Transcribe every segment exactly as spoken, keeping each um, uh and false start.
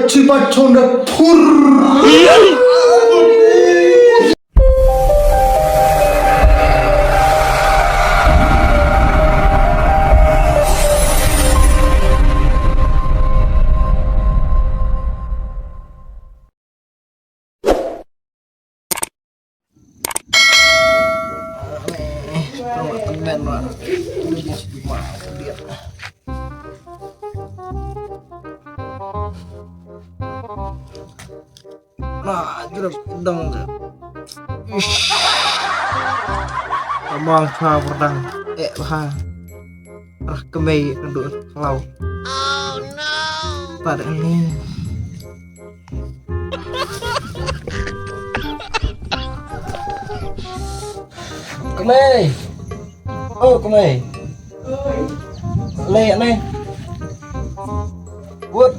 Chipa chonda pur. Nah, jurus dong tu. Ish. Amang pha berdang. Eh, pha. Rah kemei kenduk lau. Pada ni. Kemei. Oh, kemei. Le ni. Wut.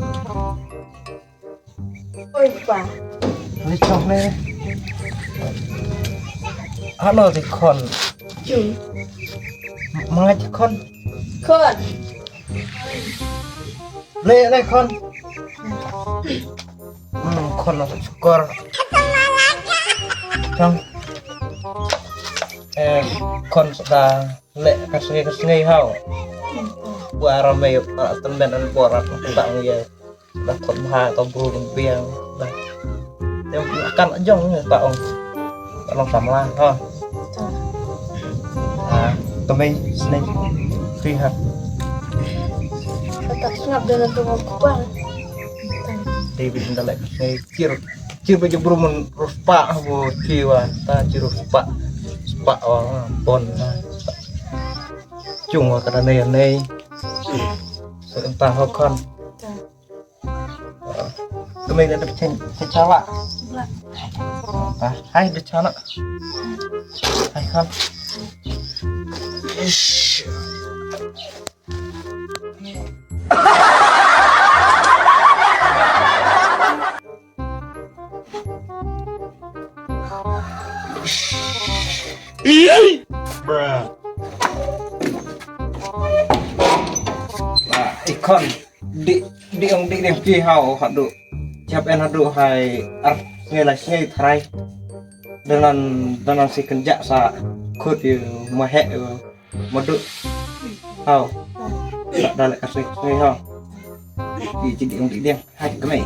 Oi, pa. Ni chok ni. Ano ti khon. Jung. Mangai ti khon. Khon. Le, le khon. Hmm, khon na sukor. Chang. Eh, khon sa da le ka sngi ka sngi hau. Wa ra me, ah, ten ben an bor at ta ngi. Dah khot bha ka bru ban biang. Dah. Te kan jong ni ta ong. Ta long samla ha. Ah, kemei snei. Ti ha. Kata sngap dengan tu ngok kubang. Te bi nda lek snei kir. Kir ba jong bru mun ruspa ha bu ti wa. Ta kir ruspa. Spa wa bon ha. Chung wa kata nei nei. Sebentar ho khon. Kemei da chen chen chala. Ah, hai da chana. Hai khon. Ish. Bruh. Ah, ikon. Di, di ong di deng pi hau hadu. Chap en hadu hai ar ngai la ngai tharai. Dengan dengan si kenjak sa khut yu mahek yu madu. Hau. Dak dalek kasi ngai hau. Di di ong di deng hai kemei.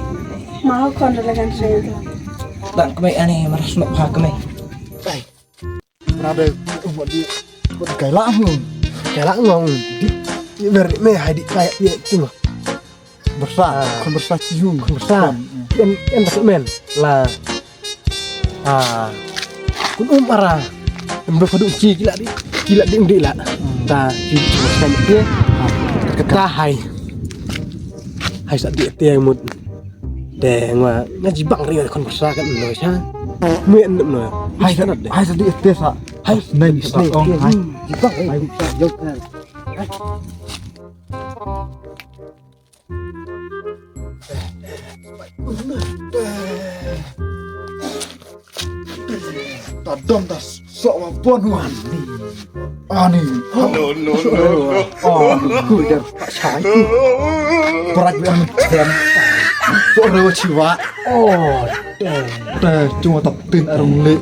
Mau kon dalek kan saya tu. Dak kemei ani maras nok ha kemei. Brother, um, di, di kai la hung. Kai la ngong. Di, di ber me hai di kai ye tu. Bersa, ah. Kon bersa ci hung. Kon bersa. Kon, mm. En, en tak men. La. Ah. Kun um ara. Em do padu ci kila di. Kila di, di la. Hmm. Ta ci bersa ni dia. Kata hai. Hai sa di te mut. Te nga, nga jibang ri kon bersa kan no cha. Mui en no. Hai sa de. Hai sa di te sa. Hai nei sa ong hai. Jibang hai sa jok. Ta dom ta sok wa bon wan ni. Ani. No, no, no, no. Oh, ku dar pa chai ku. Brak wi am chen. Sok rewa chiwa. Oh, te. Te, cuma ta tin arung le.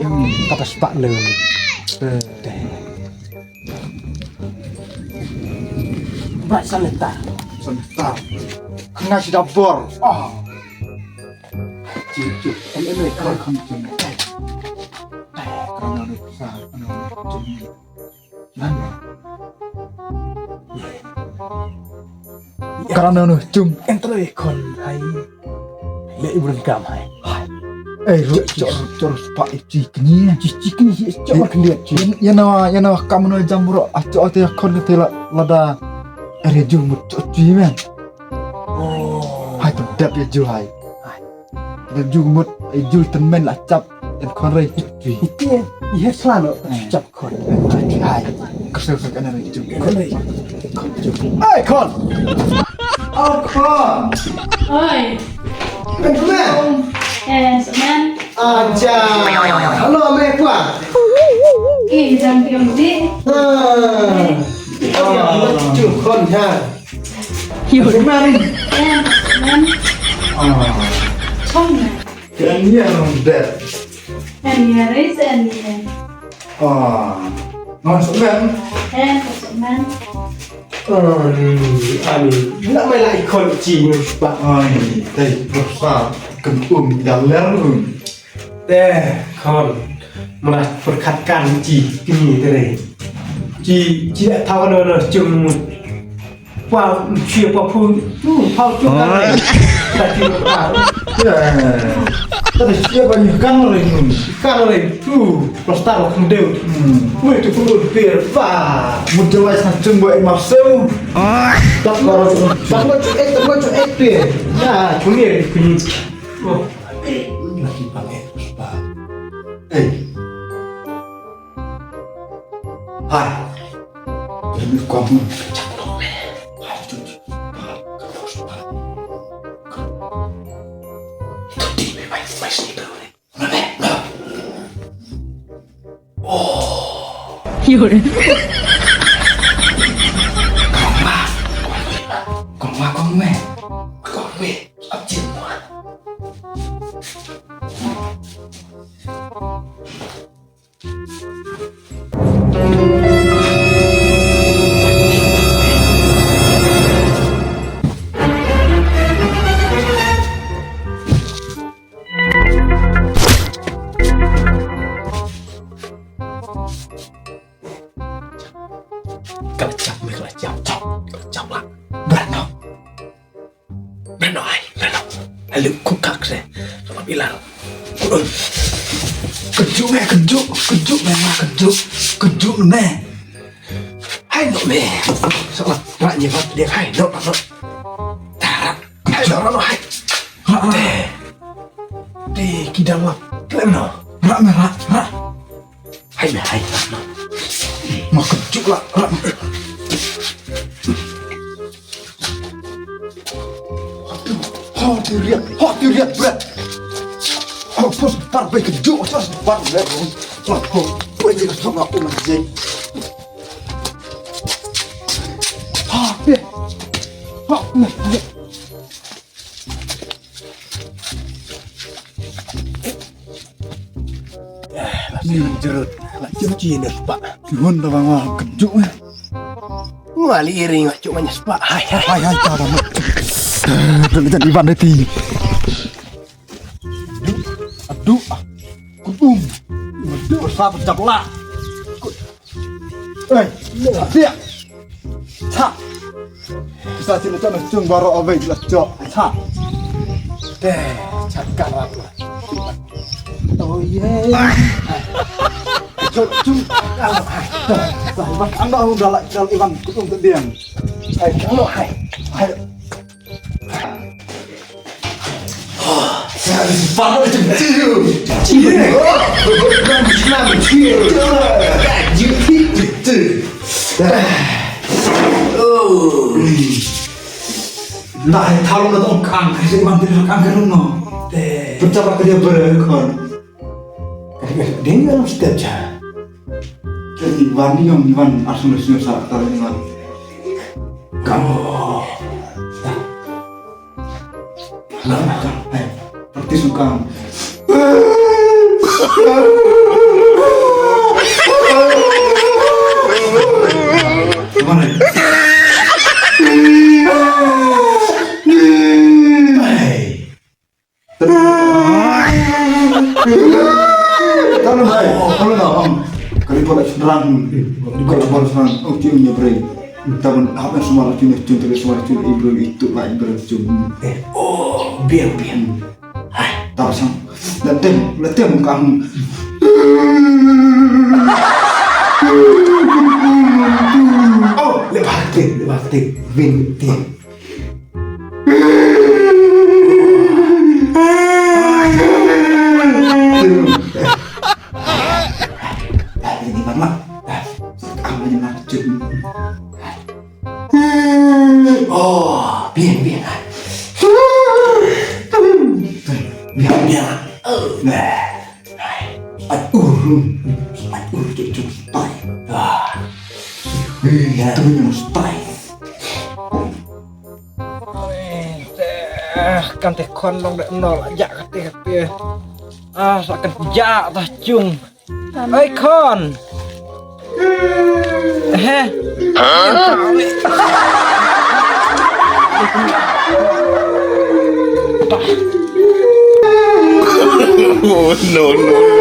Kata sepak le. Te. Te. Brat sanita. Sanita. Kena si dapur. Oh. Cip, cip. Em, em, em, kau kan cip. Eh, kau nak sa, kau nak cip. Nan. Kau nak cip. Enter kon hai. Le ibu kam hai. Hai. Eh, ru, cor, cor, spa, eh, cikni. Ci, cikni, ci, cor, kendia, ci. Yan, yan nawa, yan nawa, kam no jam bro, ah, cor, te, kon, te, la, lada. Eh, ju, mut, cor, ci, men. Oh. Hai, tu, dap, ya, ju, hai. Hai. Dap, ju, mut, eh, ju, ten, men, la, cap, en, kon, rei, ci. Iti, eh, iya, selano, cap. Kon. Hai. Kesel sek ana ri jum. Kon ri. Kon jum. Hey, kon. Oh, kon. Oi. Benjamin. Eh, Semen. Aja. Halo, me apa? Eh, jam diam di. Ha. Ah, lucu kon ha. Yo. Benjamin. Eh, Semen. Chong ne. Kan ïa nong det. Kan ïa re se kan ïa. Ah. Ngon sukmen. Eh, sukmen. Ani, ani. Nak mai lai kon ci nus ba. Ani, tai prosa kem um dalam. Te khon mra pyrkhat kan ci kini tere. Ci ci thaw no no cung mut. Pau cia pau pun tu pau cung kan. Tapi cia banyak kan oleh nun. Kan oleh tu plastar khum deu. Wei tu pun pir pa. Mut jawai sang cung buat masem. Tak baru tak baru eh tak baru eh tu. Ya, cumi kini. Oh. Lagi pakai apa? Eh. Hai. Ini kamu cakap dong, eh. Hai, cuci. Itu di mai mai sini dulu, eh. Mana, eh? Mana? Oh. Yun. Kong ma. Kong ma, kong me. Kong me. Ap chin ma. Ka la jam, ka la jam, jam, ka la jam la. Brano. Brano ai, brano. Ai lu ku kak se. Sama bilang. Kejut me, kejut, kejut me, ma, kejut. Kejut me. Hai no me. Sama rak nyebat dia, hai no, no. Tarak. Hai no, no, hai. Rak, rak. Te. Te, kidang lap. Klem no. Rak me, rak, rak. Hai me, hai. Ma kejut lah. Hati riat, hati riat, bret. Hapus tar bai kejut, hapus tar bai. Hapus bai kejut, hapus bai. Ha, be. Ha, me, me. Ni jerut la jam chi ne pa. Ngun da bang wa kejut. Wa li ring wa cuk manyas pa. Hai hai. Hai hai ta ba. Dah dah Ivan dati. Adu. Kudum. Adu sa jabla. Ei, dia. Cha. Kita sini tu nang cung baru abai la cok. Cha. Deh, chat karap lah. Oh ye. Cok cung. Dah, dah, dah, dah, dah, dah, dah, Ivan, kudum tu dia. Hai, kamu hai. Hai. Nah, hai thaw na tong kang, hai se ban pynlong kang ka rung no. Pynchap ka dia ber kon. Ding dalam step cha. Jadi Ivan ni, Ivan, Ivan arsung arsung sa kata Ivan. Kamu. Nah, nah, nah, hai. Praktis kang. Mana? Hai. Tolong, hai. Tolong, abang. Kali kau nak serang. Kau nak balas serang. Oh, cium nya beri. Taban apa semua cium, cium terus semua cium, ibu itu lah ibu cium. Eh, oh, biar, biar. Hai, tahu sang. Letem, letem kamu. Oh, lepas tik, lepas tik. Vin tik. Oh, bien, bien. Bien, bien. Ai ur, ai ur, cuk, cuk, stai. Ah. Ui, ya, tu yang stai. Kan te khon long de nol aja kate kate. Ah, sa kan ja ta chung. Oi khon. He. Oh, no, no, no, no.